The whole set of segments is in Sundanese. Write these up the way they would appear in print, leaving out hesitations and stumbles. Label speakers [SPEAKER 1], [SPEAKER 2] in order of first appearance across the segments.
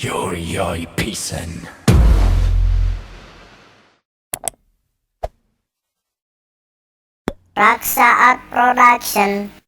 [SPEAKER 1] Yuri pisan.
[SPEAKER 2] Raksa Art Production.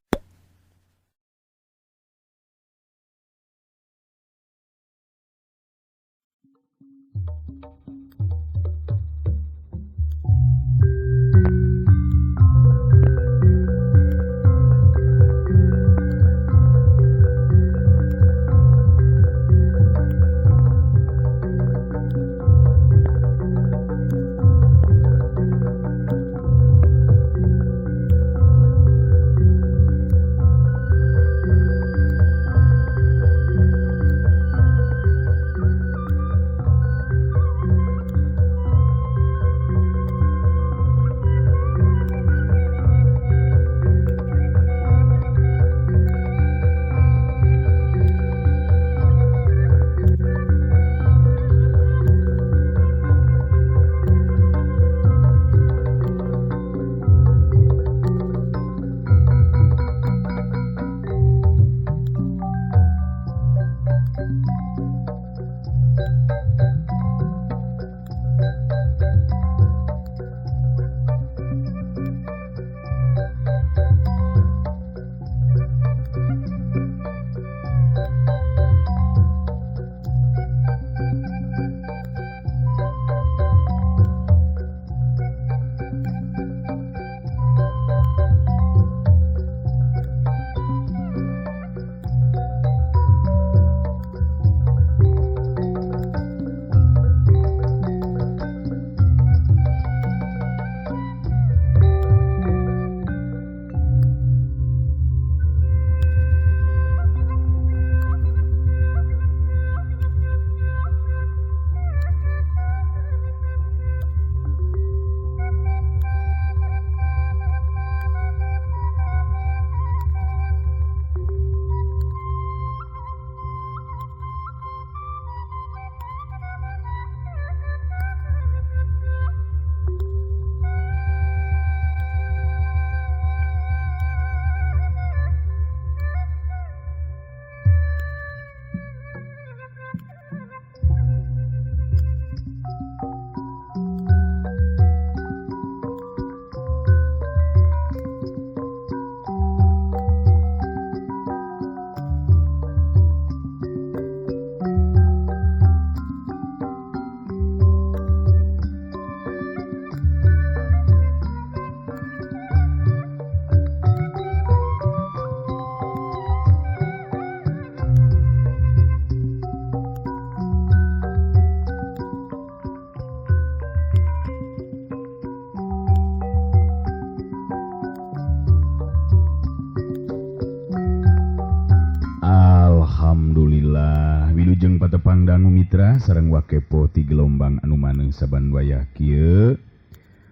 [SPEAKER 3] Alhamdulillah wilujeng patepang dangu mitra sareng wakepo ti gelombang anu maneng saban wayah kieu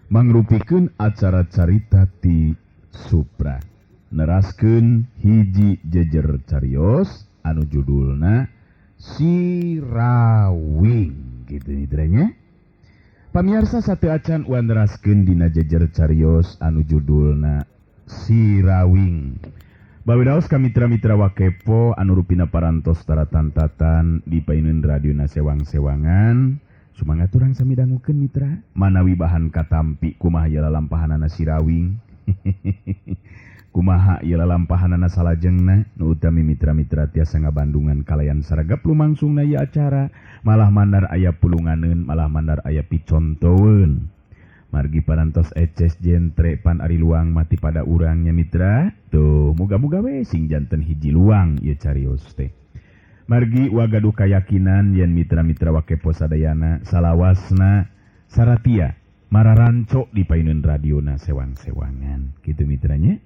[SPEAKER 3] mangrupikeun acara carita ti Supra neraskeun hiji jejer carios anu judulna Sirawing gitu mitranya. Pamiarsa sate acan uan neraskeun dina jejer carios anu judulna Sirawing. Bawidaos ka mitra-mitra wakepo anu rupina parantos taratantatan di paineun radio na sewang-sewangan. Sumangat urang sami dangukeun mitra. Manawi bahan katampi kumaha ieu lalampahanana Sirawing. Kumaha ieu lalampahanana salajengna nu utami mitra-mitra tiasa ngabandungan kalayan saragap lumangsungna ieu acara. Malah mandar aya pulunganeun, malah mandar aya picontoeun. Margi parantos eces jentre pan ari luang mati pada urangnya mitra. Tuh muga-muga we sing janten hiji luang ieu carios teh. Margi wagaduh kayakinan yen mitra-mitra wakepo sadayana salawasna saratia mararanco di paineun radiona sewang-sewangan. Kitu mitranya.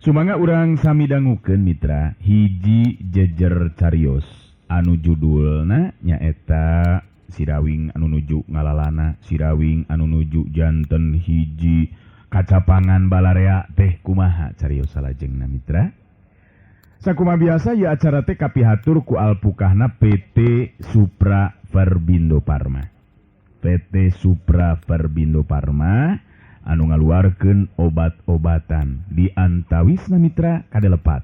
[SPEAKER 3] Sumangga urang sami dangukeun mitra hiji jejer carios anu judulna nyaeta Sirawing anu nuju ngalalana, Sirawing anu nuju janten hiji kacapangan balarea teh kumaha carios salajengna mitra. Sakumaha biasa ya acara teh kapihatur ku alpukahna PT Supra Verbindo Parma. PT Supra Verbindo Parma anu ngaluarkeun obat-obatan di antawisna mitra kadelepat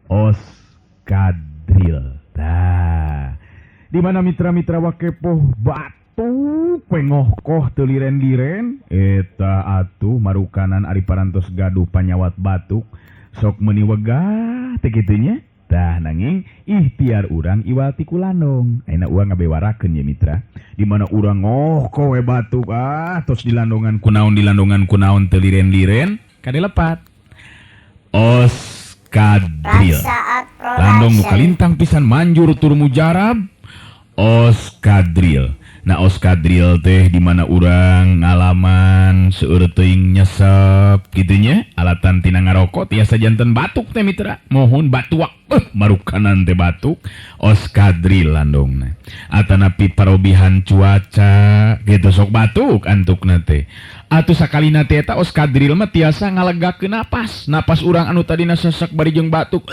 [SPEAKER 3] Oskadril. Tah, Di mana mitra-mitra wakepoh batuk we ngohkoh teu liren-liren eta atuh marukanan ari parantos gaduh panyawat batuk sok meuni wegah teh kitu nya. Tah nanging ikhtiar urang iwal ti kulandong. Ayeuna urang ngabewarakeun ye mitra. Di mana urang ngohkoh we batuk ah tos dilandongan kunaon teu liren-liren kade lepat. Oskadril. Landong nu kalintang pisan manjur tur mujarab Oskadril. Nah Oskadril teh di mana urang ngalaman seueur teuing nyesep kitu nya alatan tina ngarokok tiasa janten batuk teh mitra. Mohon batuak marukanan teh batuk Oskadril landongna. Atanapi parobihan cuaca gitu sok batuk antukna teh. Atuh sakalina teh eta Oskadril mah tiasa ngalegakeun napas. Napas urang anu tadina sesek bari jeung batuk.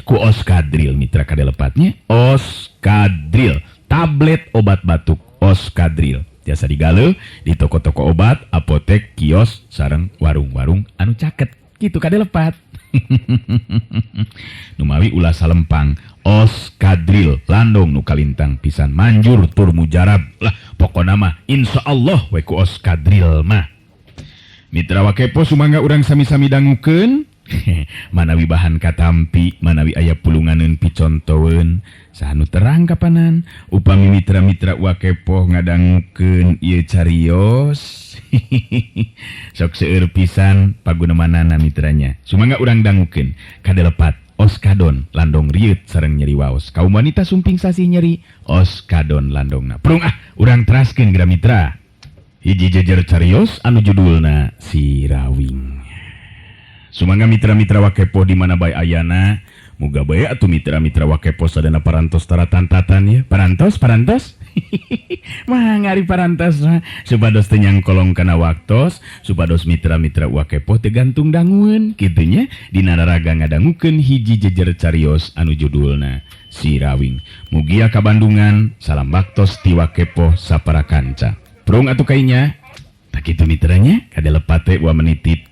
[SPEAKER 3] Ku Oskadril mitra kade lepatnya. Oskadril tablet obat batuk Oskadril tiasa digaleuh di toko-toko obat, apotek, kios sareng warung-warung anu caket kitu kade lepat. Numawi ulah salempang Oskadril landong nu kalintang pisan manjur tur mujarab lah pokona mah insyaallah we ku Oskadril mah. Mitra wakepo sumangga urang sami-sami dangukeun. Manawi bahan katampi, manawi aya pulunganeun picontoeun, saha nu terang kapanan, upami mitra-mitra wakepoh ngadangukeun ieu carios. Sok seueur pisan pagunemanana mitranya. Sumangga urang dangukeun kade lepat Oskadon landong rieut sareng nyeri waos. Kaum wanita sumping sasih nyeri Oskadon landongna. Prung ah, urang teraskeun geura mitra. Hiji jejer carios anu judulna Si Rawing. Sumangga mitra-mitra wakepo di mana bae ayana, muga bae atuh mitra-mitra wakepo sadana parantos taratantatan ya. Parantos, parantos. Mah ngari parantos mah supados teu nyangkolong kana waktos, supados mitra-mitra wakepo teu gantung dangueun kitu nya dina raraga ngadangukeun hiji jejer carios anu judulna Si Rawing. Mugia ka Bandungan, salam baktos ti wakepo sapara kanca. Prung atuh kainya. Tak kitu mitranya, kade lepat teh wa menitip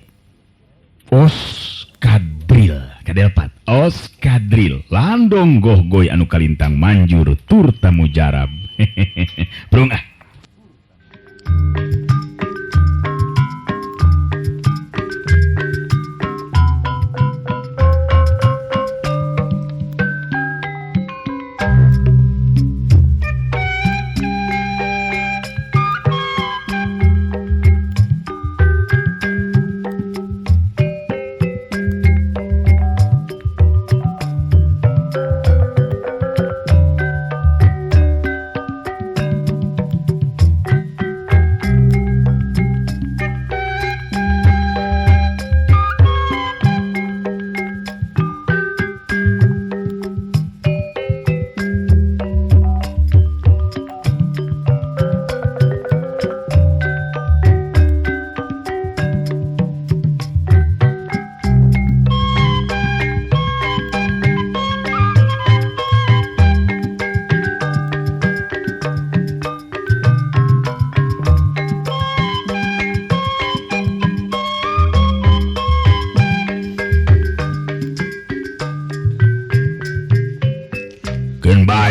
[SPEAKER 3] Oskadril, kadelpat Oskadril landong gohgoy anu kalintang manjur tur tamu jarab. Prung ah.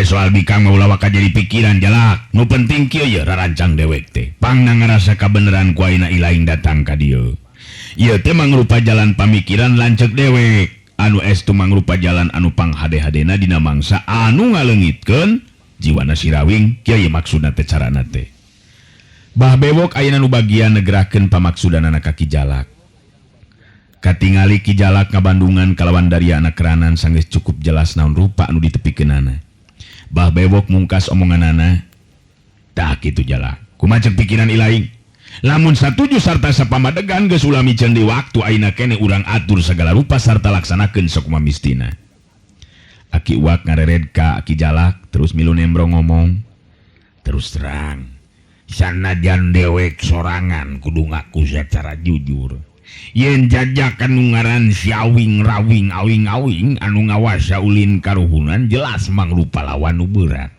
[SPEAKER 3] Soal bikang mau lawaka jadi pikiran jalak. Nu penting kieu ye rarancang dewek teh. Pangna ngarasa kabeneran ku ayeuna ilaing datang ka dieu. Ieu teh mangrupa jalan pamikiran lanceuk dewek. Anu estu mangrupa jalan anu panghade-hadena dina mangsa anu ngaleungitkeun jiwana si Rawing. Kieu ye maksudna teh carana teh. Bah Bewok ayeuna nu bagian negerakeun pamaksudanana ka Ki Jalak. Katingali Ki Jalak ngabandungan kalawan daria anak keranan sanggeus cukup jelas naon rupa anu ditepikeunana. Bah Bewok mungkas omonganana. Tah kitu Jalak. Kumaha ceuk pikiran ilaing? Lamun satuju sarta sapamadegan geus ulah miceun di waktu ayeuna keneh urang atur sagala rupa sarta laksanakeun sakumaha mistina. Aki Uwak ngarered ka Ki Jalak terus milu nembrong ngomong. Terus terang, sanajan dewek sorangan kudu ngaku secara jujur. Yen jajakan nu ngaran si Awing Rawing Awing Awing anu ngawasa ulin karuhunan jelas mangrupa lawan nu berat.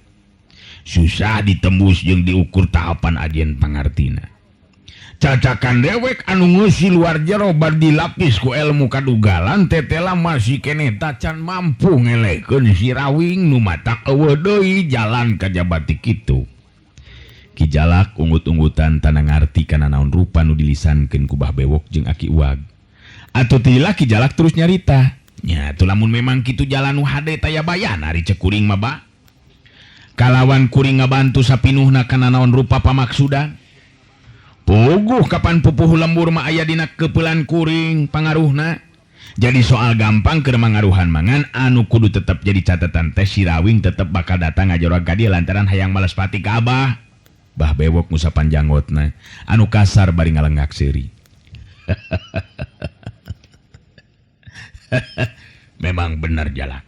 [SPEAKER 3] Susah ditembus jeung diukur tahapan ajen pangartina.
[SPEAKER 4] Cacakan dewek anu ngeusi luar jero bar dilapis ku ilmu kadugalan tetela masih keneh tacan mampu ngelehkeun si Rawing nu matak eueuh deui jalan kajabati kitu. Ki Jalak unggut-unggutan tanda ngarti kana naon rupa nu dilisankeun ku Bah Bewok jeung Aki Uwag. Atuh tila Ki Jalak terus nyarita. Nya atuh lamun memang kitu jalan nu hade taya bayana ari ceuk kuring mah ba. Kalawan kuring ngabantu sapinuhna kana naon rupa pamaksudan. Puguh kapan pupuh lembur mah aya dina keupelan kuring pangaruhna. Jadi soal gampang keur mangaruhan mangan anu kudu tetep jadi catatan teh si Rawing tetep bakal datang ngajorag ka dieu lantaran hayang males pati ka Abah. Bah Bewok ngusapan janggotna anu kasar bari ngalengak seuri. Memang bener Jalak.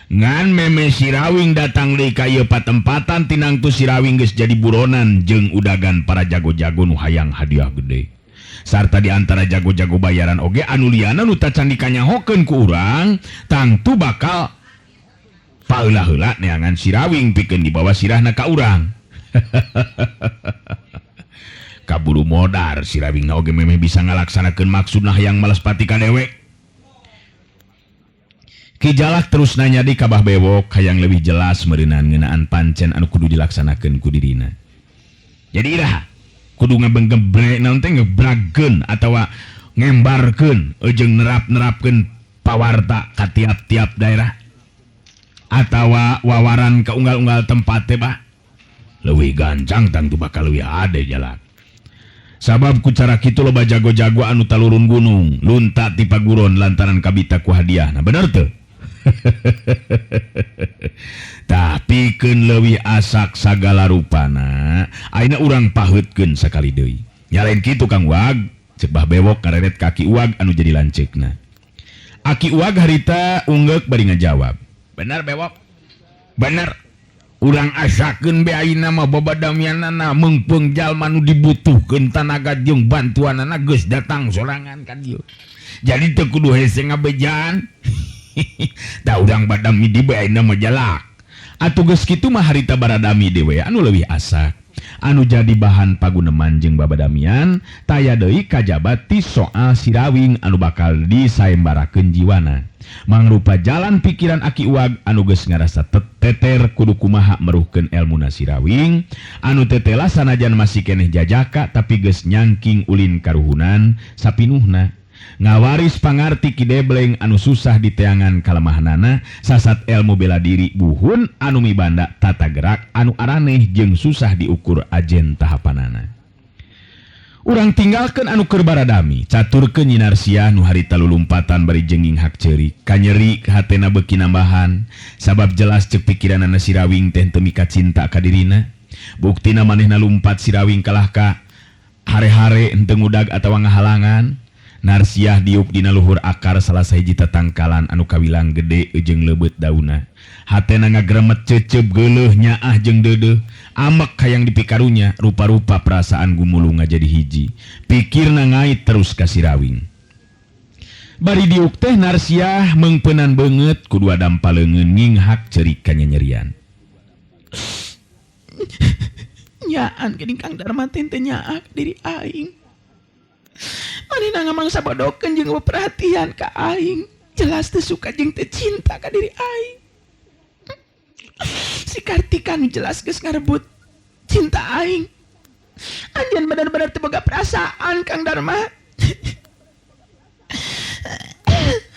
[SPEAKER 4] Ngan meme si Rawing datang deui ka ieu patempatan tinangtu si Rawing geus jadi buronan jeung udagan para jago-jago nu hayang hadiah gede. Sarta di antara jago-jago bayaran oge anu liana nu tacan dikanyahokeun ku urang tangtu bakal paheula-heula neangan si Rawing pikeun dibawa sirahna ka urang. Kaburu modar si Rawing na oge memeh bisa ngalaksanakeun maksudna hayang males pati ka dewek. Ki Jalak terus nanya di ka Bah Bewok hayang leuwih jelas meureunan ngeunaan pancen anu kudu dilaksanakeun ku dirina. Jadi iraha kudu ngebenggebre naon teh ngebragkeun atawa ngembarkeun jeung nerap-nerapkeun pawarta ka tiap-tiap daerah atawa wawaran ka unggal-unggal tempat teh bah. Leuwih gancang tangtu bakal leuwih hade Jalak. Sabab ku cara kitu loba jago-jago anu talurun gunung lunta ti paguron lantaran kabita ku hadiahna. Bener teu? Tapi keun leuwih asak sagala rupana ayeuna urang paheutkeun sakali deui. Nya lain kitu Kang Wag, ceuk Bah Bewok ngareret ka Aki Uwag anu jadi lanceukna. Aki Uwag harita unggeuk bari ngajawab. Bener Bewok. Bener. Urang asakeun be ayeuna mah babadamianana meungpeung jalma nu dibutuhkeun tanaga jeung bantuanana geus datang sorangan ka dieu. Jadi teu kudu hese ngabejaan. Da urang badami di be ayeuna mah Jalak. Atuh geus kitu mah harita baradami deui anu leuwih asak. Anu jadi bahan paguneman jeung babadamian taya deui kajaba ti soal si Rawing anu bakal disaembarakeun jiwana. Mangrupa jalan pikiran Aki Uwag anu geus ngarasa teter kudu kumaha meruhkeun elmuna si Rawing anu tetela sanajan masih keneh jajaka tapi geus nyangking ulin karuhunan sapinuhna. Ngawaris pangarti Ki Debleng anu susah diteangan kalemahanana sasat elmu bela diri buhun anu mibanda tata gerak anu araneh jeung susah diukur ajen tahapanana. Urang tinggalkeun anu keur baradami, caturkeun Nyi Narsiah nu harita lulumpatan bari jenging hak ceurik, kanyeri hatena beuki nambahan, sabab jelas ceuk pikiranana si Rawing teh teu mika cinta ka dirina. Buktina manehna lumpat si Rawing kalah ka hare-hare henteu ngudag atawa ngahalangan. Narsiah diuk dina luhur akar salah sahiji tatangkalan anu kawilang gede jeung leubeut dauna. Hatena ngagremet cecep geuleuh nyaah jeung deudeuh. Amek hayang dipikarunya, rupa-rupa perasaan gumulung ngajadi hiji. Pikirna ngait terus ka si Rawing. Bari diuk teh Narsiah meungpeunan beungeut ku dua dampa leungeun nginghak ceurik kanyanyerian.
[SPEAKER 1] Nyaan geuning Kang Darma teh teu nyaah ka diri aing. Manehna ngamangsa bodokeun jeung perhatian ka aing. Jelas teu suka jeung teu cinta ka diri aing. Si Kartika nu jelas geus ngarebut cinta aing. Anjeun bener-bener teu boga perasaan Kang Darma.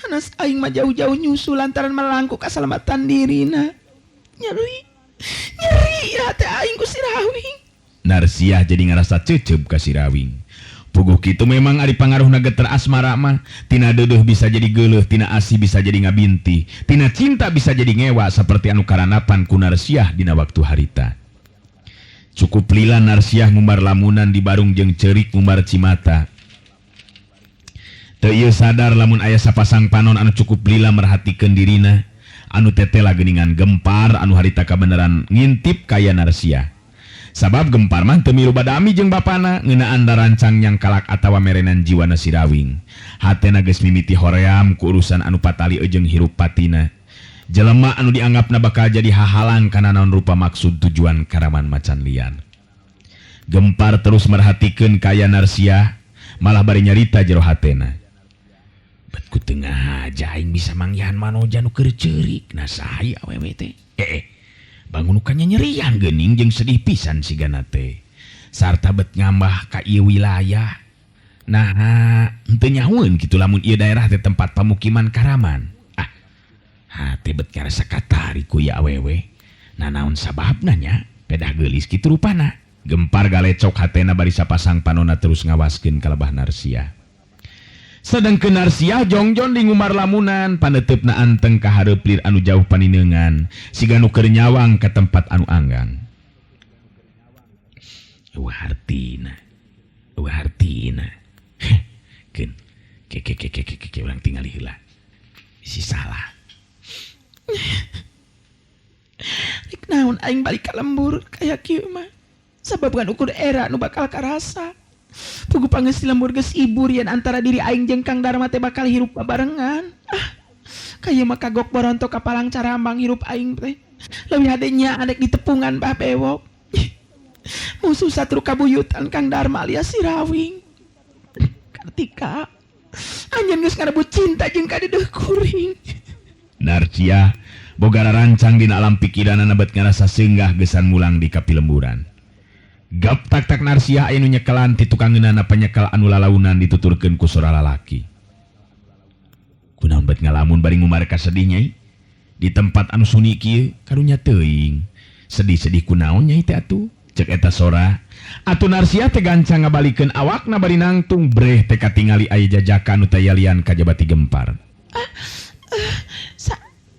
[SPEAKER 1] Anas aing mah jauh-jauh nyusul lantaran melangku kasalamatan dirina. Nyeri. Nyeri hate aing ku si Rawing.
[SPEAKER 4] Narsiah jadi ngarasa cecep ka si Rawing. Puguh kitu memang ari pangaruhna geter asmara mah. Tina deudeuh bisa jadi geuleuh, tina asih bisa jadi ngabinti, tina cinta bisa jadi ngewa seperti anu karanapan ku Narsiah dina waktu harita. Cukup lila Narsiah ngumbar lamunan di barung jeung ceurik ngumbar cimata. Teu ieu sadar lamun aya sapasang panon anu cukup lila merhatikeun dirina, anu tetela geuningan gempar anu harita kabeneran ngintip kaya Narsiah. Sabab gempar mah teu milu badami jeung bapana ngeunaan darancang nyang kalak atawa merenan jiwana si Rawing. Hatena geus mimiti hoream ku urusan anu patali jeung hirup patina. Jelema anu dianggapna bakal jadi hahalang kana naon rupa maksud tujuan karaman macan lian. Gempar terus merhatikeun ka aya Narsiah malah bari nyarita jero hatena. Bet ku teu ngahaja aing bisa manggihan manoja nu keur ceurik nah saha ieu awewe teh. Eh, bangun nu kanyanyerian geuning jeung sedih pisan sigana teh. Sarta bet ngambah ka ieu wilayah. Naha henteu nyahoeun kitu lamun ieu daerah teh tempat pamukiman karaman. Ah, hate bet ngarasa katarik ku ieu awewe. Nanaon sababna nya? Pedah geulis kitu rupana. Gempar galecok hatena bari sapasang panona terus ngawaskeun ka lebah Narsiah. Sedengkeun Narsiah jongjon di ngumar lamunan paneuteup anteng ka hareup lir anu jauh panineungan siga nu keur nyawang ka tempat anu anggang. Eueuh hartina. Eueuh hartina. Keun. Ke ke ke ke ke ke urang tingali heula. Bisi salah.
[SPEAKER 1] Rek naon aing balik ka lembur kaya kieu mah. Sabab kan ukur era nu bakal karasa. Pugu pangeus lembur geus ibur yen antara diri aing jeung Kang Darma teh bakal hirup babarengan. Ah, kaya mah kagok boronto kapalang carambang hirup aing teh. Leuwih hade nya adek ditepungan Bah Bewok. Musuh satru kabuyutan Kang Darma alias si Rawing. Kartika, anjeun geus ngarebut cinta jeung kadedeuh kuring.
[SPEAKER 4] Narsiah boga rarancang dina alam pikiranana bet ngarasa seunggah geusan mulang di kapilemburan. Gap tak tak Narsiah aya nu nyekelan ti tukangeunana penyekel anu lalaunan dituturkeun ku sora lalaki. Kunaon bet ngalamun bari ngumar kasedih nyai? Di tempat anu sunyi kieu karunya teuing. Sedih-sedih kunaon nyai teh atuh? Cek eta sora. Atuh Narsiah teh gancang ngabalikeun awakna bari nangtung breh teh katingali aya jajaka anu tayalian kajaba ti Gempar.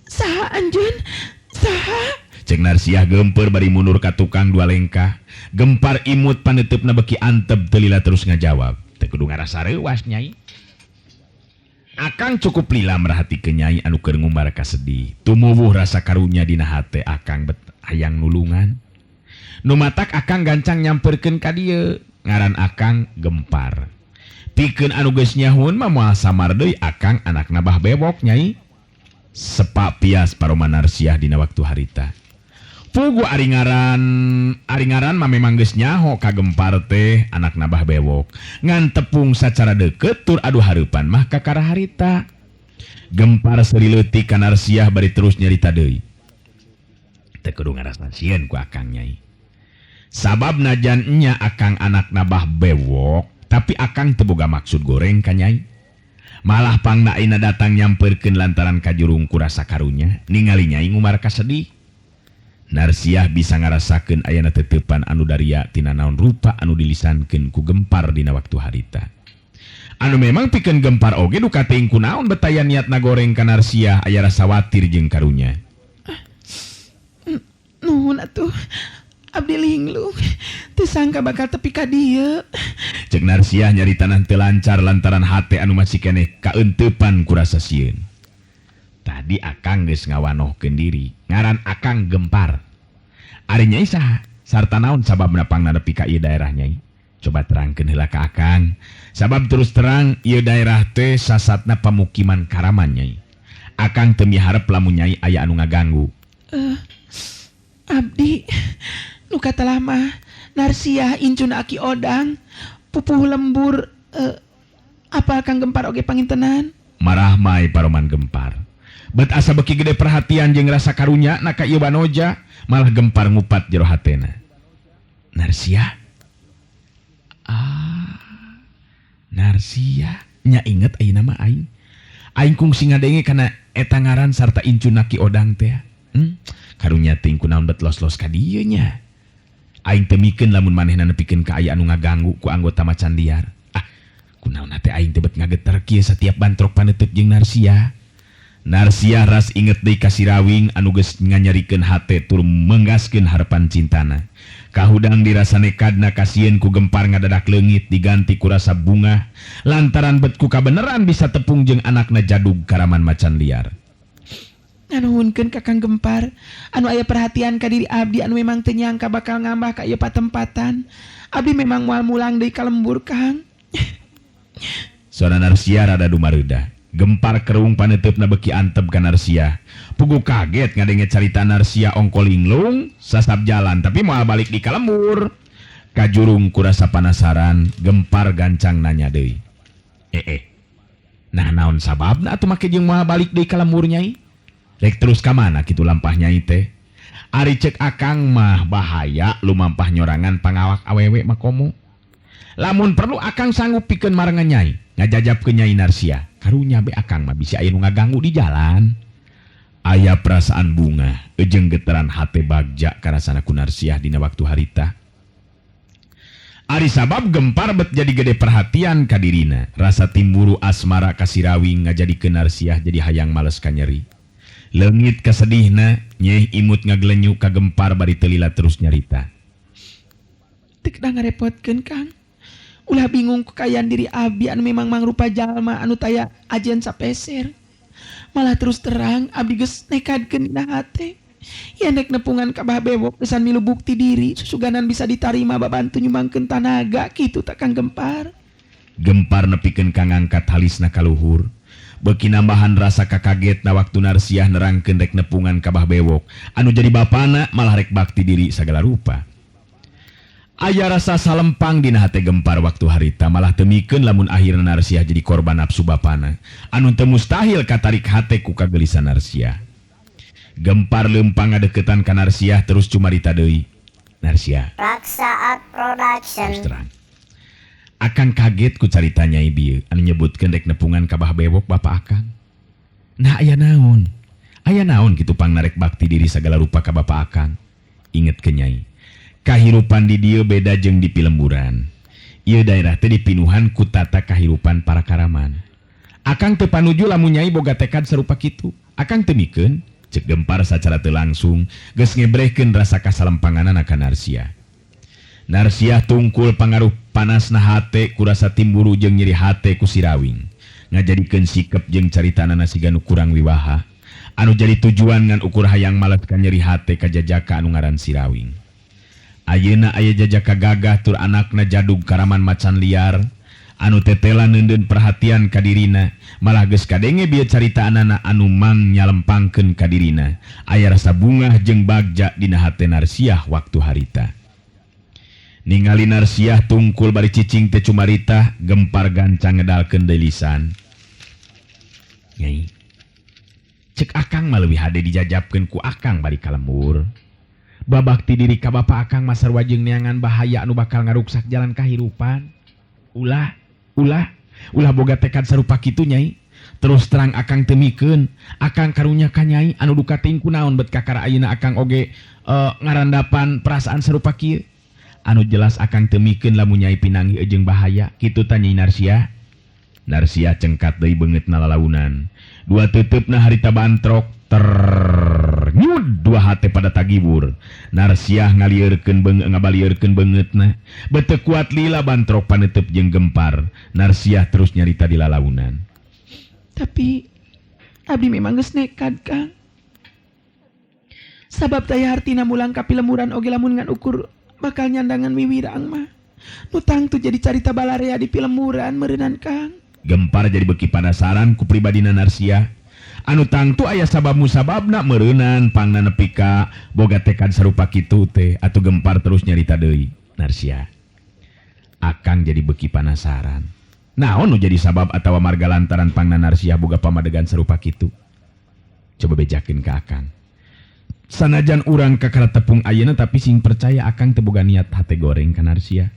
[SPEAKER 1] Saha anjeun? Saha?
[SPEAKER 4] Cek Narsiah gempeur bari mundur ka tukang dua lengkah. Gempar imut paneuteup beki antep teu lila terus ngajawab. Teu kudu ngarasa reuas nyai. Akang cukup lila merhatikeun nyai anu keur ngumbar kasedih. Tumuwuh rasa karunya dina hate akang bet hayang nulungan. Nu matak akang gancang nyamperkeun ka dieu. Ngaran akang Gempar. Pikeun anu geus nyahueun mah moal samar deui akang anakna Bah Bewok nyai. Sepak pias paroman Narsiah dina waktu harita. Pugu ari ngaran mah memang geus nyaho ka Gempar teh anakna Bah Bewok. Ngan tepung sacara deukeut tur adu hareupan mah kakara harita. Gempar seuri leutik ka Narsiah bari terus nyarita deui. Teu kudu ngarasa sieun ku akang nyai. Sabab najan nya akang anakna Bah Bewok, tapi akang teu boga maksud goreng ka nyai. Malah pangna ayeuna datang nyamperkeun lantaran kajurung ku rasa karunya, ningali nyai ngumar kasedih. Narsiah bisa ngarasakeun ayana teteupan anu daria tina naon rupa anu dilisankeun ku Gempar dina waktu harita. Anu memang pikeun Gempar oge duka teuing kunaon betaya niatna goreng ka Narsiah aya rasa watir jeung karunya.
[SPEAKER 1] Nuhun atuh. Abdi linglung teu sangka bakal tepi ka dieu.
[SPEAKER 4] Cek Narsiah nyarita teu lancar lantaran hate anu masih keneh kaeuteupan ku rasa sieun. Tadi akang geus ngawanohkeun diri, ngaran akang Gempar. Ari nyai saha? Sarta naon sababna pangna nepi ka ieu daerah nyai? Coba terangkeun heula ka akang. Sabab terus terang ieu daerah teh sasatna pamukiman karaman nyai. Akang teu miharep lamun nyai aya anu ngaganggu.
[SPEAKER 1] Abdi nu katelah mah Narsiah incuna Aki Odang pupuh lembur apal Kang Gempar oge pangintenan?
[SPEAKER 4] Marahmai paroman Gempar. Bet asa beki gede perhatian jeung rasa karunya na ka ieu banoja, malah Gempar ngupat jero hatena. Narsiah. Ah. Narsiah nya inget ayeuna mah aing. Aing kungsi ngadenge kana eta ngaran sarta incuna Ki Odang teh. Karunya teuing kunaon bet los-los ka dieu nya. Aing teu mikeun lamun manehna nepikeun ka aya anu ngaganggu ku anggota macan liar. Ah, kunaon teh aing teh bet ngageter kieu satiap bantrok paneuteuk jeung Narsiah. Narsiah ras inget deui ka si Rawing anu geus nganyerikeun hate tur menggaskeun harapan cintana. Kahudang dirasa nekadna kasieun ku Gempar ngadadak leungit diganti ku rasa bungah lantaran bet ku kabeneran bisa tepung jeung anakna jadug karaman macan liar.
[SPEAKER 1] Nganuhunkeun ka Kang Gempar anu aya perhatian ka diri abdi anu memang teu nyangka bakal ngambah ka ieu patempatan. Abdi memang moal mulang deui ka lembur Kang.
[SPEAKER 4] Sora Narsiah rada dumareudah. Gempar kerung paneuteup beki antep ka Narsiah. Pugu kaget ngadenge carita Narsiah ongko linglung sasab jalan tapi moal balik di ka lembur. Kajurung kurasa panasaran, Gempar gancang nanya deui. Nah naon sababna atuh make jeung moal balik deui ka lembur Nyai? Rek terus ka mana kitu lampah Nyai teh? Ari ceuk akang mah bahaya lumampah nyorangan pangawak awewe mah komo. Lamun perlu akang sanggup pikeun marengan Nyai, ngajajabkeun Nyai Narsia. Karunya be akang mah bisi aya nu ngaganggu di jalan. Aya perasaan bunga jeung getaran hate bagja karasana ku Narsiah dina waktu harita. Ari sabab Gempar bet jadi gede perhatian ka dirina. Rasa timburu asmara ka Sirawing ngajadikeun Narsiah jadi hayang males ka nyeri. Leungit kasedihna, nyeh imut ngaglenyu ka Gempar bari teu lila terus nyarita.
[SPEAKER 1] Teu kedah ngarepotkeun Kang. Ulah bingung kekayaan diri abdi anu memang mangrupa jalma anu taya ajen sapeser. Malah terus terang abdi geus nekadkeun dina hate. Yen rek nepungan ka Bah Bewok gesan milu bukti diri susuganan bisa ditarima babantu nyumbangkeun tanaga kitu tak Kang Gempar.
[SPEAKER 4] Gempar nepikeun ka ngangkat halisna ka luhur. Beuki nambahan rasa kakagetna waktu Narsiah nerangkeun rek nepungan ka Bah Bewok anu jadi bapana malah rek bakti diri sagala rupa. Aya rasa salempang dina hate Gempar waktu harita malah temikeun lamun akhirna Narsiah jadi korban nafsu bapana anu teu mustahil katarik hate ku kagelisan Narsiah. Gempar leumpang ngadeukeutan ka Narsiah terus cumarita deui. Narsiah,
[SPEAKER 2] Raksaat Production.
[SPEAKER 4] Terus terang, akang kaget ku carita Nyai bieu anu nyebutkeun rek nepungan ka Bah Bewok bapa akang. Nah aya naon? Aya naon kitu pangnarek bakti diri sagala rupa ka bapa akang? Inget ke Nyai, kahirupan di dieu beda jeung di pilemburan. Ieu daerah teh dipinuhan ku tata kahirupan para karaman. Akang teu panuju lamun Nyai boga tekad sarupa kitu. Akang teu mikeun. Cek Gempar sacara teu langsung geus ngebrehkeun rasa kasalempanganana ka Narsiah. Narsiah tungkul pangaruh panasna hate ku rasa timburu jeung nyeri hate ku Sirawing. Ngajadikeun sikep jeung caritanana siga nu kurang wiwaha. Anu jadi tujuan ngan ukur hayang males ka nyeri hate ka jajaka anu ngaran Sirawing. Ayeuna aya jajaka gagah tur anakna jadug karaman macan liar anu tetela neundeun perhatian ka dirina, malah geus kadenge bieu caritaanana anu mang nyalempangkeun ka dirina. Aya rasa bungah jeung bagja dina hate Narsiah waktu harita. Ningali Narsiah tungkul bari cicing teu cumarita, Gempar gancang ngedalkeun deui lisan. Nyai, cek akang mah leuwih hade dijajabkeun ku akang bari ka lembur. Babakti diri ka bapa akang mah sarua jeung neangan bahaya anu bakal ngaruksak jalan kahirupan. Ulah, ulah, ulah boga tekad sarupa kitu Nyai. Terus terang akang teu mikeun, akang karunya ka Nyai anu duka teuing kunaon bet kakara ayeuna akang oge ngarandapan perasaan sarupa kieu. Anu jelas akang teu mikeun lamun Nyai pinanggih jeung bahaya kitu ta Nyai Narsiah. Narsiah cengkat deui beungeutna lalaunan. Dua teuteup-na harita bantrok ternyud dua hate pada tagibur. Narsiah ngalieurkeun beungeut ngabalieurkeun beungeutna. Beuteung kuat lila bantrok paneuteub jeung Gempar. Narsiah terus nyarita di lalaunan.
[SPEAKER 1] Tapi abdi memang geus nekad Kang. Sabab taya hartina mulang ka pilemburan oge lamun ngan ukur bakal nyandangan wiwirang mah. Nu tangtu jadi carita balarea di pilemburan meureunan Kang.
[SPEAKER 4] Gempar jadi beuki panasaran ku pribadina Narsiah. Anu tangtu aya sabab musababna meureunan pangna nepi ka boga tekad sarupa kitu teh atuh Gempar terus nyarita deui. Narsiah, akang jadi beuki panasaran. Naon nu jadi sabab atawa marga lantaran pangna Narsiah boga pamadegan sarupa kitu? Coba bejakeun ka akang. Sanajan urang kakara tepung ayeuna tapi sing percaya akang teu boga niat hate goreng ka Narsiah.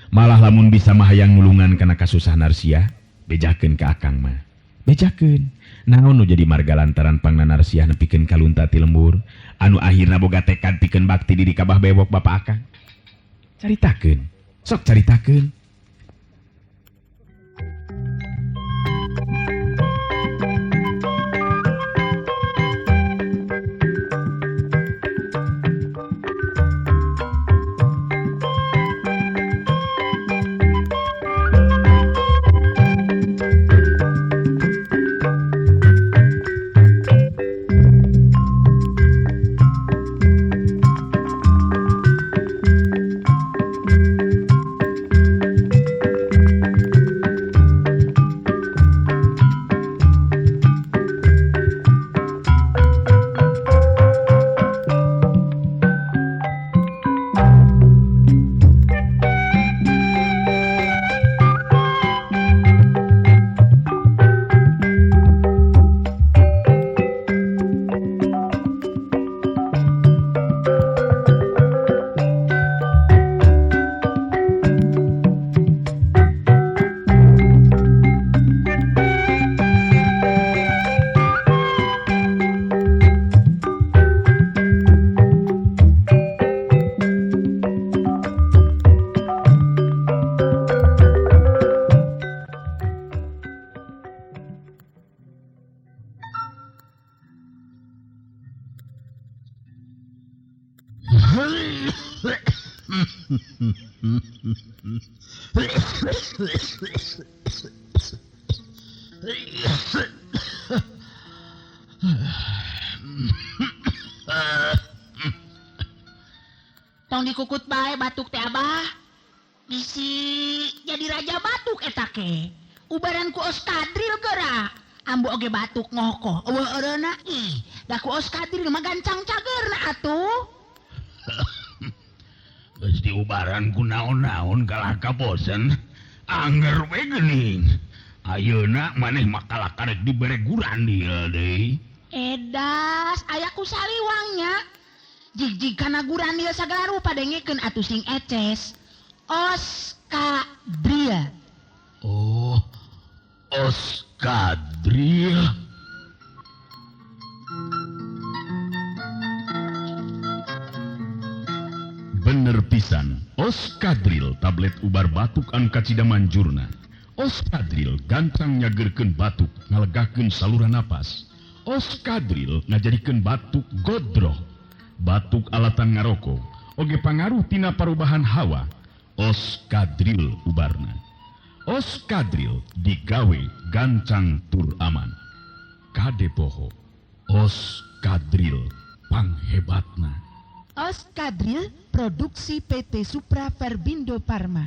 [SPEAKER 4] Malah lamun bisa mah hayang nulungan kana kasusah Narsiah, bejakeun ka akang mah. Bejakeun. Naon nu jadi marga lantaran pangna Narsiah nepikeun kalunta ti lembur, anu akhirna boga tekad pikeun bakti diri ka Bah Bewok bapa akang. Caritakeun. Sok caritakeun.
[SPEAKER 1] Tong dikukut bae batuk teh Abah. Bisi jadi raja batuk eta ke. Ubaran ku Oskadril geura. Ambu oge batuk ngokoh. Eueuh eureuna ih, da ku Oskadril mah gancang cageurna atuh.
[SPEAKER 4] Geus diubaran ku naon-naon kalah kabosen. Angger we geuning. Ayeuna maneh mah kalah karek dibere gurandil deui.
[SPEAKER 1] Edas, aya ku saliwangnya. Jig-jig kana gurandil sagala rupa dengekeun atuh sing eces. Oskadril.
[SPEAKER 4] Oh, Oskadril.
[SPEAKER 3] Bener pisan, Oskadril tablet ubar batuk anu kacida manjurna. Oskadril gancang nyageurkeun batuk, ngalegakeun saluran napas. Oskadril ngajadikeun batuk godroh. Batuk alatan ngaroko, oge pangaruh tina parubahan hawa. Oskadril ubarna. Oskadril digawe gancang tur aman. Kade poho, Oskadril panghebatna.
[SPEAKER 1] Oskadril produksi PT Supra Verbindo Parma.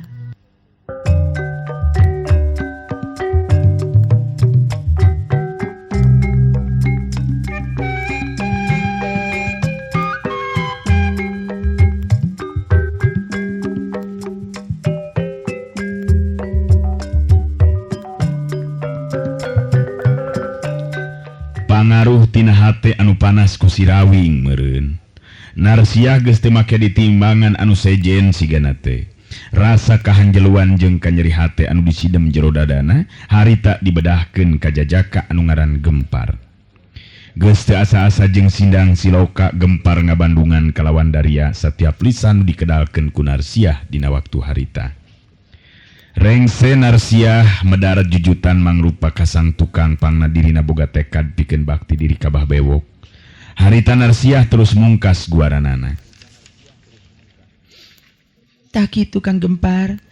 [SPEAKER 3] Pangaruh tina hate anu panas ku Sirawing meureun. Narsiah geus teu make ditimbangan anu sejen sigana teh. Rasa kahanjeluan jeung kanyeri hate anu disidem jero dadana harita dibedahkeun ka jajaka anu ngaran Gempar. Geus teu asa-asa jeung sindang siloka Gempar ngabandungan kalawan daria setiap lisan nu dikedalkeun ku Narsiah dina waktu harita. Rengse Narsiah medarat jujutan mangrupa kasang tukang pangna dirina boga tekad pikeun bakti diri ka Bah Bewok. Harita Narsiah terus mungkas guaranana.
[SPEAKER 1] Tah kitu Kang Gempar.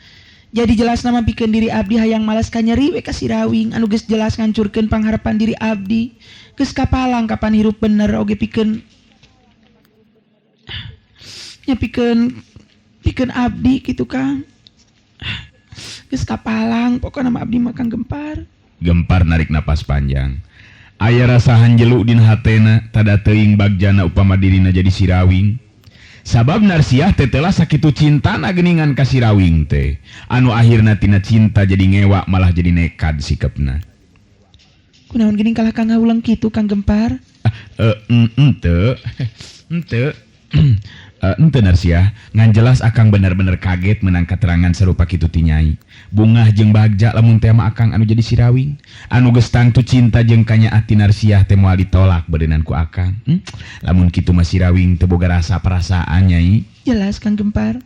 [SPEAKER 1] Jadi jelas nama pikeun diri abdi hayang malas kanyeri we ka Sirawing anu geus jelas ngancurkeun pangharapan diri abdi. Geus kapalang kapan hirup bener oge pikeun nya pikeun abdi kitu Kang. Geus kapalang pokona mah abdi mah Kang Gempar.
[SPEAKER 3] Gempar narik napas panjang. Aya rasa hanjelu dina hatena tada teuing bagjana upama dirina jadi Sirawing. Sabab Narsiah teh telah sakitu cintana geuningan ka Sirawing teh. Anu akhirna tina cinta jadi ngewa malah jadi nekad sikepna.
[SPEAKER 1] Kunaon geuning kalah kang ngawulang kitu Kang Gempar?
[SPEAKER 3] Henteu. Ente Narsiah, ngan jelas akang bener-bener kaget menang keterangan serupa kitu ti nyai. Bungah jeung bagja lamun teh mah akang anu jadi Sirawing. Anu geus tangtu cinta jeung kanyaah ti Narsiah teh moal ditolak beureunan ku akang. Lamun kitu mah Sirawing teu boga rasa perasaan nyai.
[SPEAKER 1] Jelas Kang Gempar.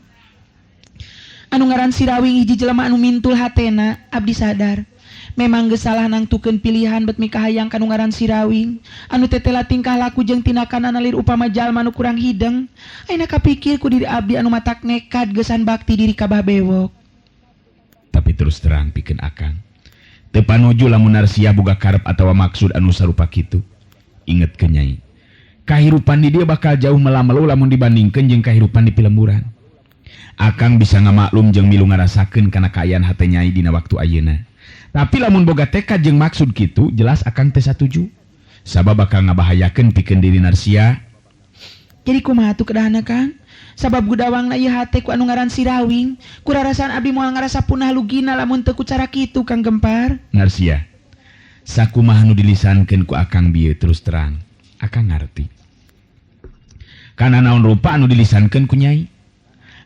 [SPEAKER 1] Anu ngaran Sirawing hiji jelema anu mintul hatena, abdi sadar. Memang geus salah nangtukeun pilihan bet mikahayang kanu ngaran Sirawing anu tetela tingkah laku jeung tindakan analir upama jalma nu kurang hideng. Ayeuna kapikir ku diri abdi anu matak nekad geusan bakti diri ka Bah Bewok.
[SPEAKER 3] Tapi terus terang pikeun akang teu panuju lamun Narsiah boga karep atawa maksud anu sarupa kitu. Ingetkeun nyai, kahirupan di dieu bakal jauh melamelu lamun dibandingkeun jeung kahirupan di pilemburan. Akang bisa ngamaklum jeung milu ngarasakeun kana kaayaan hate nyai dina waktu ayeuna. Tapi lamun boga tekad jeung maksud kitu jelas akang teu satuju. Sabab bakal ngabahayakeun pikeun diri Narsiah.
[SPEAKER 1] Jadi kumaha atuh kedahana Kang? Sabab gudawangna ieu hate ku anu ngaran Sirawing, kurarasaan abdi moal ngarasa punah lugina lamun teu ku cara kitu Kang Gempar.
[SPEAKER 3] Narsiah, sakumaha nu dilisankeun ku akang bieu terus terang, akang ngarti. Kana naon rupa anu dilisankeun ku nyai?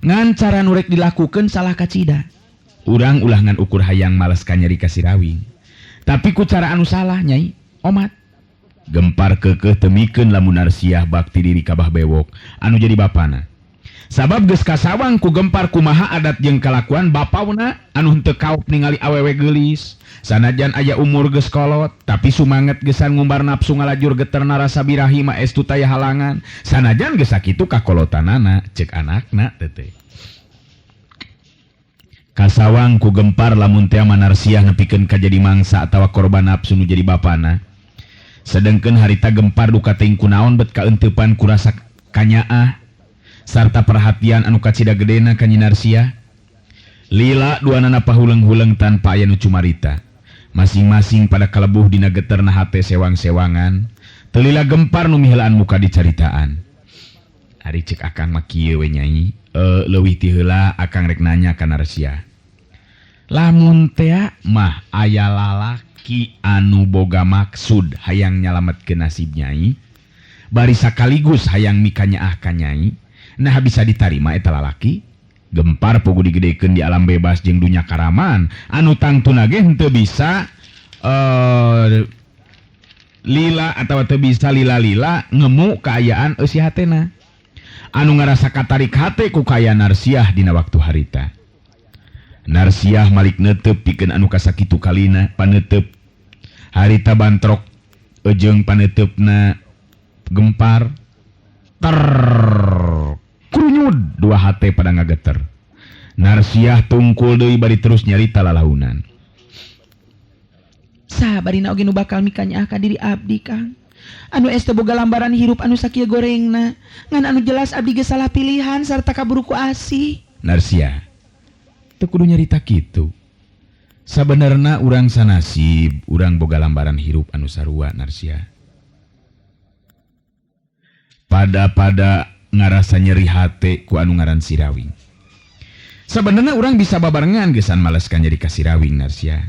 [SPEAKER 1] Ngan cara nu rek dilakukeun salah kacida.
[SPEAKER 3] Urang ulah ngan ukur hayang males kanyeri ka Sirawing. Tapi ku cara anu salah nyai, omat. Gempar keukeuh temikeun lamun Narsiah bakti diri ka Bah Bewok anu jadi bapana.
[SPEAKER 4] Sabab geus kasawang ku Gempar kumaha adat jeung kalakuan bapauna anu henteu kaop ningali awewe geulis. Sanajan aya umur geus kolot, tapi sumanget gesan ngumbar nafsu ngalajur geterna rasa birahi mah estu taya halangan. Sanajan geus sakitu kakolotanana ceuk anakna teh. Kasawang ku Gempar lamun teh Narsiah nepikeun ka jadi mangsa atawa korban nafsu nu jadi bapana. Sedengkeun harita Gempar duka teuing kunaon bet kaeuteupan ku rasa kanyaah sarta perhatian anu kacida gedena ka Nyi Narsiah. Lila duanana pahuleng-huleng tanpa aya nu cumarita. Masing-masing pada kalebuh dina geterna hate sewang-sewangan. Teu lila Gempar nu miheulaan muka dicaritaan. Ari ceuk akang mah kieu we Nyai, leuwih ti heula akang rek nanya ka Narsiah. Lamun tea mah aya lalaki anu boga maksud hayang nyalametkeun nasib Nyai, bari sakaligus hayang mikanyaah ka Nyai, nah bisa ditarima eta lalaki? Gempar pugu digedekeun di alam bebas jeung dunya karaman anu tangtuna ge henteu bisa lila atawa teu bisa lila-lila ngemu kaayaan eusi hatena. Anu ngarasa katarik hate ku kaayaan Narsiah dina waktu harita. Narsiah malik neuteup pikeun anu kasakitu kalina paneuteub. Harita bantrok jeung paneutepna Gempar ter krunyud dua hate pada ngageter. Narsiah tungkul deui bari terus nyarita lalaunan.
[SPEAKER 1] Saha barina oge nu bakal mikanyaah ka diri abdi Kang? Anu este boga lambaran hirup anu sakieu gorengna. Ngan anu jelas abdi geus salah pilihan sarta kaburu ku asih.
[SPEAKER 4] Narsiah teu kudu nyarita kitu. Sabenerna urang sanasib, urang boga lambaran hirup anu sarua Narsiah. Pada-pada ngarasa nyeri hate ku anu ngaran Sirawing. Sabenerna urang bisa babarengan gesan males ka nyeri ka Sirawing Narsiah.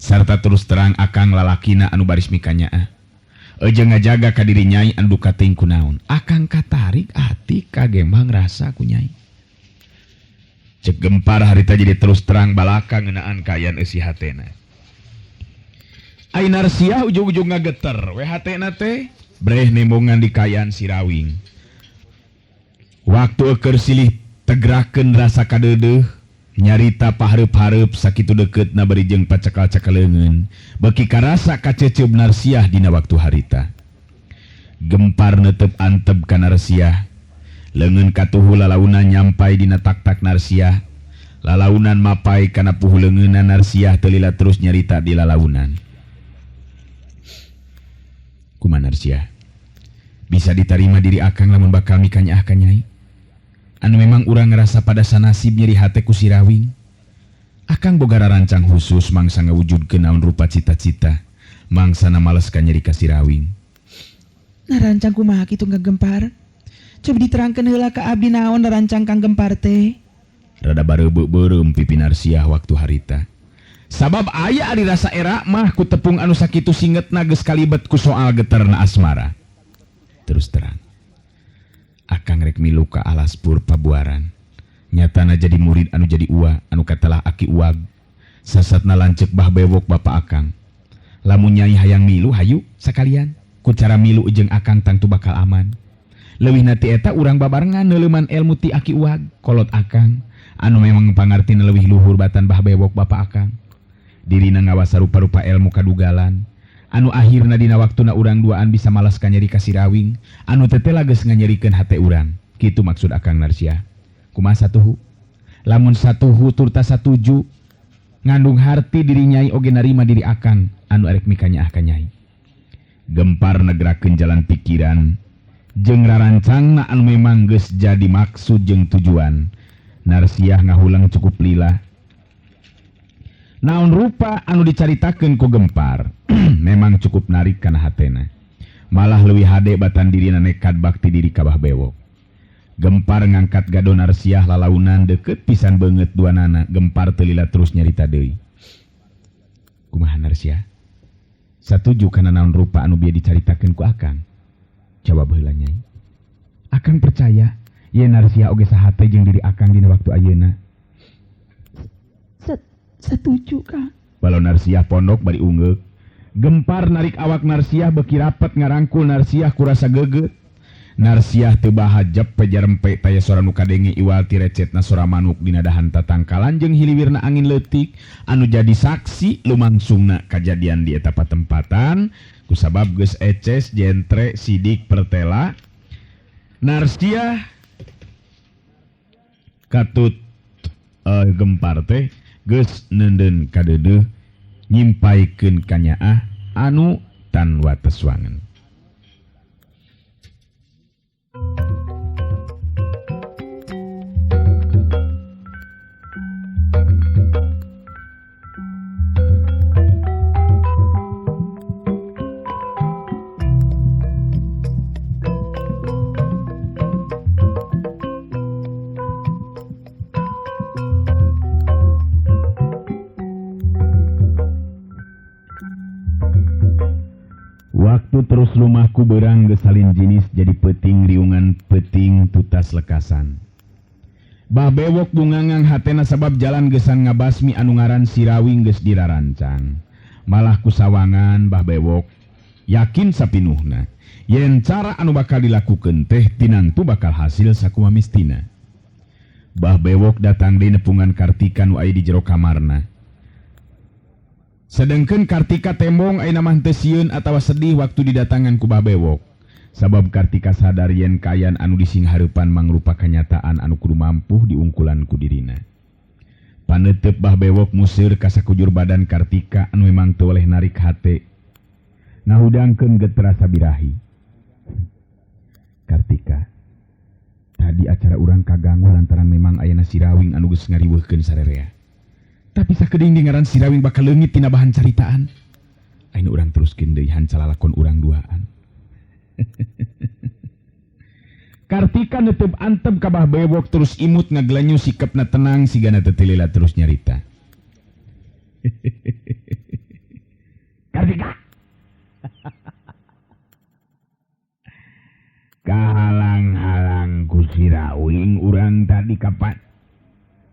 [SPEAKER 4] Sarta terus terang akang lalakina anu baris mikanyaah. Ejeung ngajaga ka diri Nyai anu duka teuing kunaon. Akang katarik ati kagembang rasa ku Nyai. Cek Gempar harita jadi terus terang balaka ngeunaan kaayaan eusi hatena. Ai Narsiah ujug-ujug ngageter we hatena teh breh nembongan di kaayaan Sirawing. Waktu eukeur silih tegrakeun rasa kadeudeuh, nyarita pahareup-hareup sakitu deukeutna bari jeung pacakal-cakal leungeun, beuki karasa kaceceup Narsiah dina waktu harita. Gempar neuteup antep ka Narsiah. Leungeun katuhu lalaunan nyampai dina tak-tak Narsiah. Lalaunan mapai kana puhu leungeunna Narsiah teu lila terus nyarita di lalaunan. Kumaha Narsiah? Bisa ditarima diri akang lamun bakal mikanyaah ka Nyai? Anu memang urang ngerasa pada sanasib nyeri hate ku Sirawing. Akang boga rarancang khusus mangsa ngawujudkeun naon rupa cita-cita. Mangsana males ka nyeri ka Sirawing.
[SPEAKER 1] Narancang kumaha kitu Kang Gempar? Coba diterangkeun heula ka abdi naon narancang Kang Gempar teh.
[SPEAKER 4] Rada bareubeuk-beureum pipi Narsiah waktu harita. Sabab aya ari rasa era mah ku tepung anu sakitu singetna geus kalibet ku soal geterna asmara. Terus terang, akang rek milu ka alas pur pabuaran. Nyatana jadi murid anu jadi ua anu katelah aki uag. Sasatna lanceuk bah bewok bapa akang. Lamun Nyai hayang milu hayu sakalian. Ku cara milu jeung akang tangtu bakal aman. Leuwihna ti eta urang babarengan neuleuman ilmu ti aki uag kolot akang anu memang pangartina leuwih luhur batan bah bewok bapa akang. Dirina ngawasa rupa-rupa ilmu kadugalan anu akhirna dina waktuna urang duaan bisa malas ka nyeri ka Sirawing anu tetela geus nganyerikeun hate urang. Kitu maksud akang Narsiah. Kumaha satuhu? Lamun satuhu turta satuju ngandung harti diri Nyai oge narima diri akang anu arek mikanyaah ka Nyai. Gempar negrakeun jalan pikiran jeung rarancangna anu memang geus jadi maksud jeung tujuan. Narsiah ngahulang cukup lila. Naon rupa anu dicaritakeun ku Gempar memang cukup narik kana hatena. Malah leuwih hade batan dirina nekat bakti diri ka Bah Bewok. Gempar ngangkat gado Narsiah lalaunan deukeut pisan beungeut duanana. Gempar teu lila terus nyarita deui. Kumaha Narsiah? Satuju kana naon rupa anu bieu dicaritakeun ku akang? Jawab heula Nyai. Akang percaya yen Narsiah oge sahate jeung diri akang dina waktu ayeuna.
[SPEAKER 1] Setuju Kang.
[SPEAKER 4] Balon Narsiah pondok bari ungeuk. Gempar narik awak Narsiah beuki rapet ngarangkul Narsiah kurasa geget. Narsiah teu bahajep pejarempe taya sora nu kadenge iwal ti recetna sora manuk dina dahan tatangkalan jeung hiliwirna angin leutik anu jadi saksi lumangsungna kajadian di eta patempatan kusabab geus eces jentre sidik pertela Narsiah katut gempar teh geus neundeun kadeudeuh nyimpaikeun kanyaah anu tan wates wangen. Waktu terus lumahku berang gesalin jinis jadi peting riungan peting tutas lekasan. Bah Bewok bungangang hatena sabab jalan gesan ngabasmi anu ngaran Sirawing geus dirarancang. Malah kusawangan Bah Bewok yakin sapinuhna yen cara anu bakal dilakukeun teh tinantu bakal hasil sakumaha mistina. Bah Bewok datang deui nepungan Kartika nu aya di jero kamarna. Sedengkeun Kartika tembong ayeuna mah teu sieun atawa sedih waktu didatangan ku Bah Bewok. Sabab Kartika sadar yen kaayaan anu disinghareupan mangrupa kanyataan anu kudu mampuh diungkulan ku dirina. Paneuteub Bah Bewok museur ka sakujur badan Kartika anu memang teu weleh narik hate. Ngahudangkeun geut rasa birahi. Kartika, tadi acara urang kaganggu lantaran memang ayana Sirawing anu geus ngariweuhkeun sarerea. Tapi sakedeung ge ngaran Sirawing bakal leungit tina bahan caritaan. Ayeuna urang teruskeun deui hanca lalakon urang duaan. Kartika neuteup antep ka Bah Bewok terus imut ngagelenyu sikepna tenang sigana teu tilila terus nyarita. Kartika. Kahalang-halang ku Sirawing urang tadi kapan?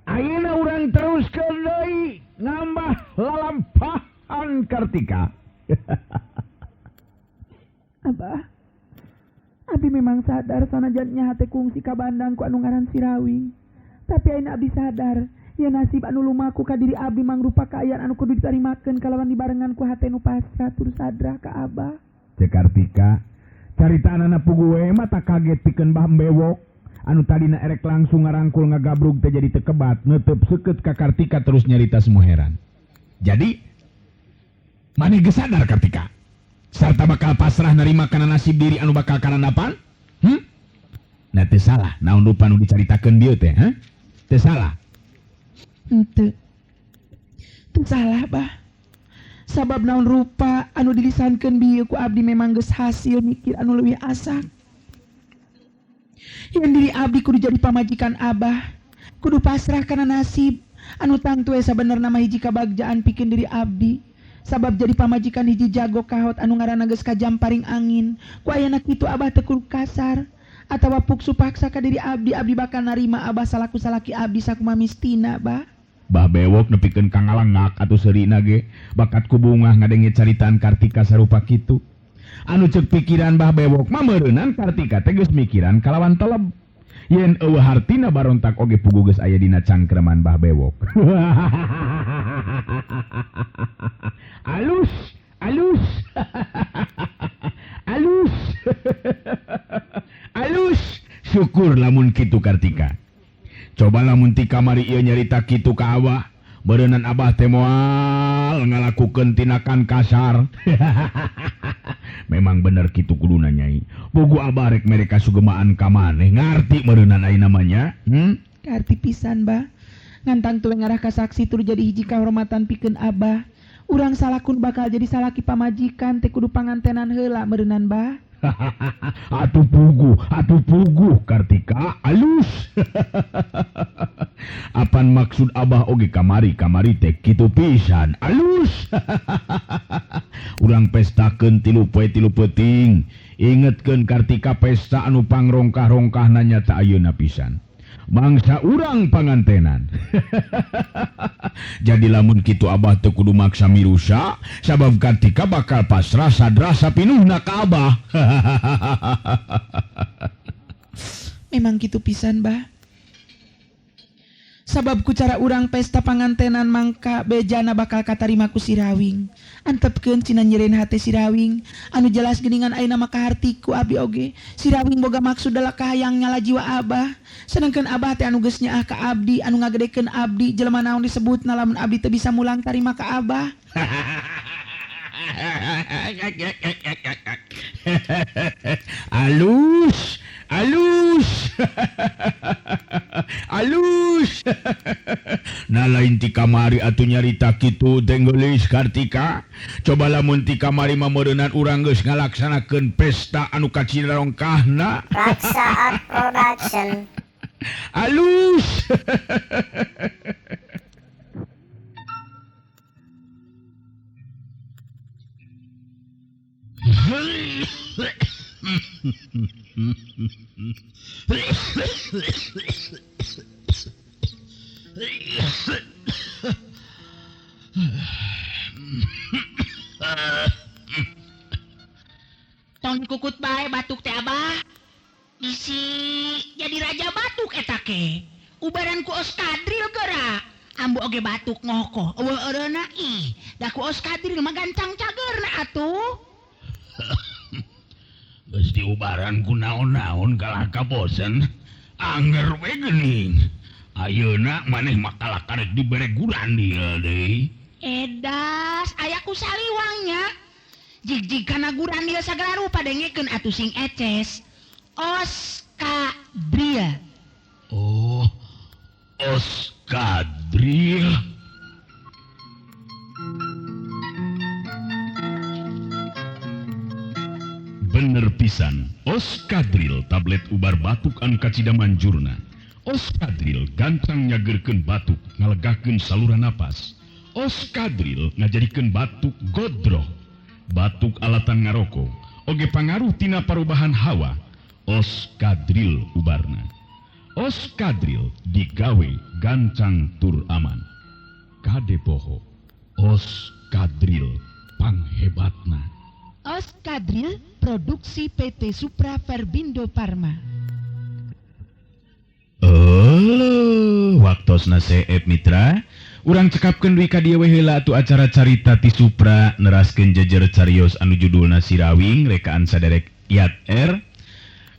[SPEAKER 4] Ayeuna urang teruskeun deui nambah lalampahan Kartika.
[SPEAKER 1] Abah, abi memang sadar sanajan nya hate kungsi ka bandang ku anu ngaran Sirawing. Tapi ayeuna abdi sadar yen nasib anu lumaku ka diri abdi mangrupa kaayaan anu kudu ditarimakeun kalawan dibarengan ku hate nu pasrah tur sadrah ka Abah.
[SPEAKER 4] Cek Kartika, caritaanana puguh we mah tak kaget pikeun Bah Bewok. Anu tadina erek langsung ngarangkul ngagabrug teh jadi tekebat neuteub seukeut ka Kartika terus nyarita semua heran. Jadi maneh geus sadar Kartika sarta bakal pasrah narima kana nasib diri anu bakal karandapan? Nah teu salah naon rupa nu dicaritakeun dieu teh, ha? Teu salah.
[SPEAKER 1] Henteu. Teu salah, Bah. Sabab naon rupa anu dilisankeun bieu ku abdi memang geus hasil mikir anu leuwih asak. Yang diri abdi kudu jadi pamajikan Abah, kudu pasrah kana nasib anu tangtu we sabenerna mah hiji kabagjaan pikeun diri abdi. Sabab jadi pamajikan hiji jago kahot anu ngaranna geus kajamparing angin. Ku ayana kitu Abah teu kudu kasar atawa puksu paksa ka diri abdi, abdi bakal narima Abah salaku salaki abdi sakumaha mistina, Bah.
[SPEAKER 4] Bah Bewok nepikeun ka ngalangak atuh seurina ge bakat ku bungah ngadenge caritaan Kartika sarupa kitu. Anu ceuk pikiran Bah Bewok mah meureunan Kartika teh geus mikiran kalawan teleb. Yen eueuh hartina barontak oge puguh geus aya dina cangkreman Bah Bewok. Alus, alus. Alus. Alus. Syukur lamun kitu Kartika. Coba lamun ti kamari ieu nyarita kitu ka Abah, meureunan Abah teh moal ngalakukeun tindakan kasar. Memang bener kitu kuduna nyai. Puguh Abah rek mere kasugemaan ka maneh ngarti meureunan ayeuna mah nya.
[SPEAKER 1] Ngarti pisan, Bah. Ngantang tuluy ngarah ka saksi tur jadi hiji kahormatan pikeun Abah. Urang salakun bakal jadi salaki pamajikan teh kudu pangantenan heula meureunan, Bah.
[SPEAKER 4] Atuh puguh Kartika alus. Apan maksud Abah oge kamari teh kitu pisan alus. Urang pestakeun 3 poe 3 peuting. Ingetkeun Kartika pesta anu pangrongkah-rongkahna nyata ayeuna pisan. Mangsa urang pangantenan. Jadi lamun kitu Abah teu kudu maksa mirusa sabab Kartika bakal pasrah sadrah sapinuhna ka Abah.
[SPEAKER 1] Memang kitu pisan Bah. Sabab ku cara urang pesta pangantenan mangka bejana bakal katarima ku Sirawing. Antepkeun cina nyerein hate Sirawing anu jelas geuningan ayeuna mah kaharti ku abdi oge. Sirawing boga maksud adalah kahayang nyala jiwa Abah. Sedangkan Abah teh anu geus nyaah ka abdi, anu ngagedekeun abdi, jelema naon disebutna lamun abdi teu bisa mulang tarima ka Abah.
[SPEAKER 4] Alus, alus. Alus. Nah lain ti kamari atuh nyarita kitu teh geulis Kartika. Coba lamun ti kamari mah meureunan urang geus ngalaksanakeun pesta anu kacirongkahna.
[SPEAKER 2] Raksa Art Production.
[SPEAKER 4] Alus.
[SPEAKER 1] Tong kukut bae batuk teh Abah. Bisi jadi raja batuk eta ke. Ubaran ku Oskadril geura. Ambu oge batuk ngokoh. Eueuh eureuna ih, da ku Oskadril mah gancang cageurna atuh.
[SPEAKER 4] Geus diubaran ku naon-naon kalah kabosen. Anger we geuning. Ayeuna maneh mah kalah karek dibere gurandil deui.
[SPEAKER 1] Edas, aya ku saliwangnya. Jig-jig kana gurandil sagala rupa dengekeun atuh sing eces. Oskadril.
[SPEAKER 4] Oh, Oskadril. Bener pisan, Oskadril tablet ubar batuk anu kacida manjurna. Oskadril gancang nyageurkeun batuk, ngalegakeun saluran napas. Oskadril ngajadikeun batuk godroh. Batuk alatan ngaroko, oge pangaruh tina parubahan hawa. Oskadril ubarna. Oskadril digawe gancang tur aman. Kade poho, Oskadril panghebatna.
[SPEAKER 1] Oskadril produksi PT Supra Verbindo Parma.
[SPEAKER 4] Waktosna seep mitra, urang cekapkeun deui ka dieu we heula atuh acara carita ti Supra neraskeun jejer carios anu judulna Sirawing rekaan saderek Yat R.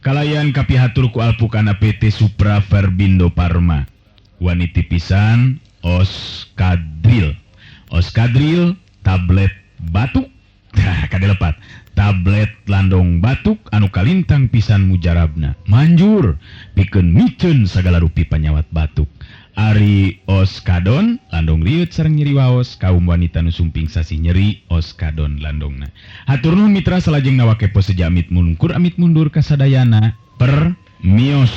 [SPEAKER 4] Kalayan kapihatur ku alpukana PT Supra Verbindo Parma. Waniti pisan Oskadril. Oskadril tablet batuk. Tah kade lepat. Tablet landong batuk anu kalintang pisan mujarabna. Manjur pikeun miceun sagala rupi panyawat batuk. Ari Oskadon landong riut sareng nyeri waos kaum wanita nu sumping sasih nyeri Oskadon landongna. Hatur nuhun mitra salajengna wakepo seja amit mungkur amit mundur kasadayana per mios.